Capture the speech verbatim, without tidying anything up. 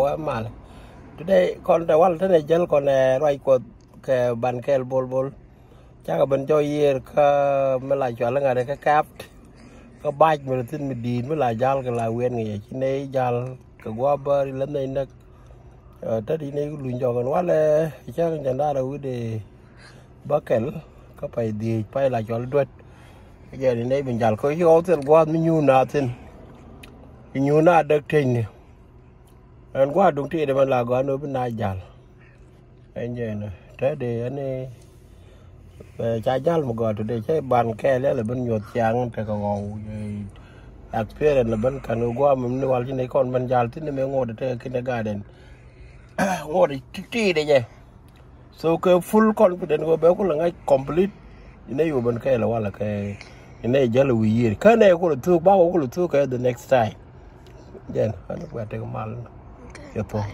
Wä mal. Today kɔn te wal tene jäl kɔn, eh, ruac Kuɔth kɛ ban kɛɛl bol bol. Cakɛ ben jɔw yiër kä mi la cual ŋa̱t kä kɛp. Kä bac mi thin mi di̱i̱t mi la jal kɛ la wiɛn ŋi̱ yɛ ci ney jal kɛ gua̱ bäri lä ney näk. Eh, tä di ney luny jɔk ɛn walɛ cäŋ jɛn da̱rɛ wi̱dɛ bä kɛl kä pay dhiec pay la cual duet. Kä jɛ di ney bin jal kä ci ɣɔw thil gua̱a̱th mi nyuun na thin. Mi nyuun na däk teny ni. Ɛn gua̱a̱th duŋ ti di mɛn la gɔaa ni bi na jal. Ɛn jɛ ni te di ɛn ni, eh, ca jal mi gɔaa today cɛ ban kɛɛl yɛl ben nyuɔth ciaŋ tekɛ ɣɔw. Eh, experience lɛ ben kan kɛ gua̱a̱th mi ni wal ci ni kɔn ben jal thin ni mɛ ŋot tekɛ kindergarten. Ŋot ti di jɛ. So kɛ full confident kɛ bɛ kulɛ ŋa̱c complete. Inɛ yu ben kɛɛl walɛ kɛ inɛ jäl wi̱i̱ yiër kä nɛ kulɛ thuk ba kulɛ thuk kɛ the next time. Jɛn an gua tek mal. Kɛ thuk.